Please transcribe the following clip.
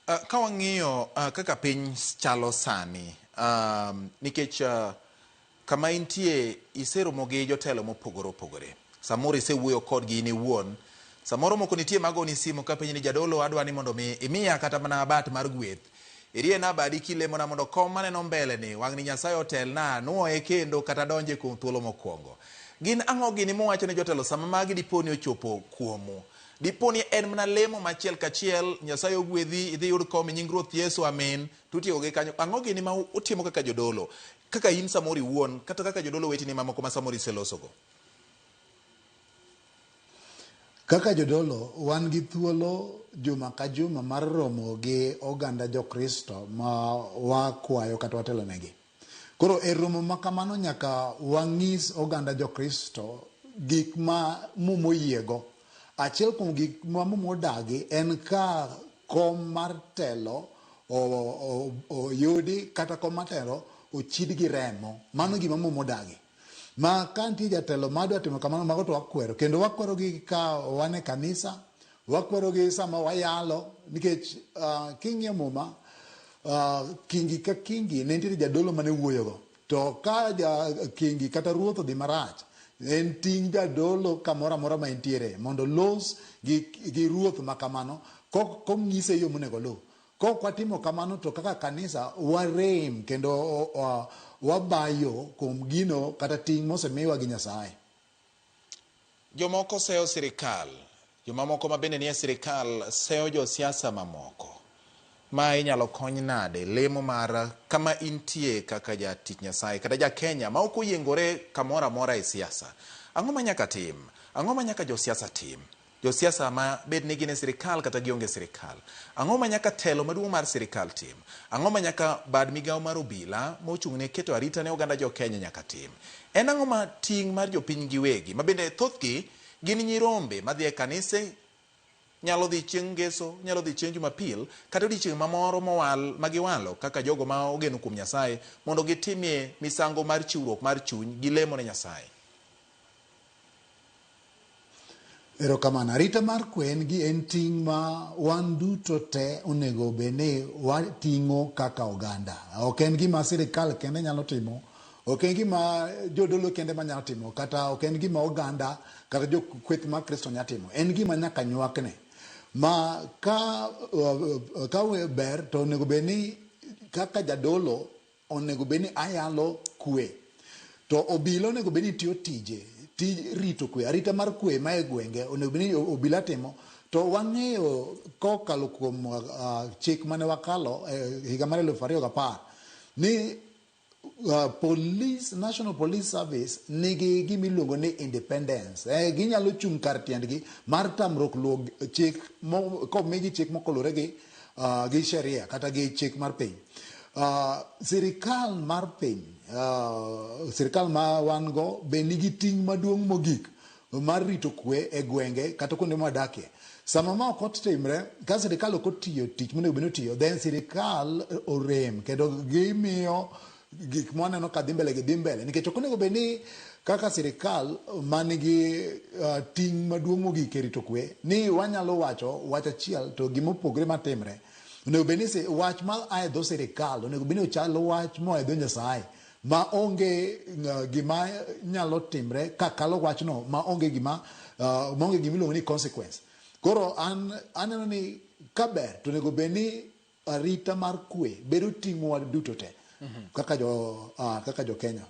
Ka wang'iyo kaka piny chalo sani, nikech kama intie iseromo gi jotelo mopogore opogore. Samoro isewuoyo kodgi in iwuon. Samoro moko nitie magoni simu kapenji ni jadolo adwa ni mondo mi imiya kata mana bat mar gweth. Iriena badi kilemona mondo kom maneno mbele ni wang'ni Nyasaye otelna anuoye kendo kata donje kuom thuolo mokwongo. Gin ang'o gini muwacho ne jotelo sama magi dipo ni ochopo kuomu? Dipo ni en mana lemo machiel kachiel, Nyasaye ogwedhi, idhi iyud kom e nying Ruoth Yesu, amin, to utieko gi kanyo. Ang'o gini ma utimo kaka jodolo? Kaka in samoro iwuon, kata kaka jodolo weteni mamoko ma samoro iselosogo? Kaka jodolo, wan gi thuolo juma ka juma mar romo gi oganda Jokristo ma wakwayo kata watelonegi. Koro e romo ma kamano nyaka wang'is oganda Jokristo gik ma Muma oyiego. Achiel kuom gik ma Muma odagi en ka kom mar telo oyudi kata kom mar telo ochid gi remo. Mano gima Muma odagi. Ma ka nitie jatelo ma dwa timo kamano, mago to wakwero. Kendo wakwerogi ka wan e kanisa, wakwerogi sama wayalo, nikech king'iyo Muma, kingi ka kingi ne nitiere jadolo mane wuoyogo. To ka ja kingi kata ruoth odhi marach, en ting' jadolo kamoro amora ma entiere mondo olos gi ruoth ma kamano kong'ise yo monego oluw. Kok watimo kamano to kaka kanisa warem kendo wabayo kuom gino kata ting' mosemiwa gi Nyasaye. Jomoko seyo sirikal, jomamoko ma bende nie sirikal seyo josiasa mamoko. Ma inyalo kony nade lemo mar kama intie kaka jatich Nyasaye kata ja Kenya ma ok oyiengore kamoro amora e siasa? Ang'o ma nyaka tim? Ang'o ma nyaka josiasa tim? Josiasa ma bed ni gin e sirikal kata gionge e sirikal. Ang'o ma nyaka telo maduong' mar sirikal tim? Ang'o ma nyaka bad migawo mar obila mochung' ne keto arita ne oganda jo Kenya nyaka tim? En ang'o ma ting' mar jopiny giwegi ma bende thothgi gin nyirombe madhi e kanise nyalo dhi chieng' ngeso, nyalo dhi chieng' jumapil kata odiochieng' mamoro mowal ma giwalo kaka jogo ma ogeno kuom Nyasaye mondo gitimie misango mar chiwruok mar chuny gi lemo ne Nyasaye. Erokamano. Arita mar kwe en gi en ting' ma wan duto te onego bed ni wating'o kaka oganda. Ok en gima sirikal kende nyalo timo, ok en gima jodolo kende ma nyalo timo, kata ok en gima oganda kata jo kweth mar Kristo nyalo timo. En gima nyaka nywakne. Ma ka ber to onego bed ni kaka jadolo Onego bed ni ayalo kwe. To obila onego bed ni tiyo tije, tij rito kwe, arita mar kwe ma e gwenge onego bed ni obila timo. To wang'eyo kokalo kuom chik mane wakalo e higa mar 2010 ni police, National Police Service nigi gima iluongo ni independence. Ginyalo chung' kar tiendgi mar tamruok luwo chik komigi chik mokolore gi gi sheria kata gi chik mar piny. Sirikal mar piny, sirikal ma wan go be nigi ting' maduong' mogik mar rito kwe e gwenge kata kuonde ma wadakie. Sama ma ok otimre, ka sirikal ok otiyo tich monego bed ni otiyo, then sirikal orem kendo gimiyo gik mwaneno ka dhi mbele gi dhi mbele nikech ok onego bed ni kaka sirikal man gi ting' maduong' mogik e rito kwe ni wanyalo wacho wach achiel to gima opogre matimre. Onego bed ni wach ma a e dho sirikal onego bed ni ochal wach moa e dho Nyasaye ma onge gima nyalo timre ka kalo wachno ma onge gima ma onge gima iluongo ni consequence. Koro an aneno ni kaber to onego bed ni arita mar kwe bedo ting'wa duto te kaka jo kaka jo Kenya.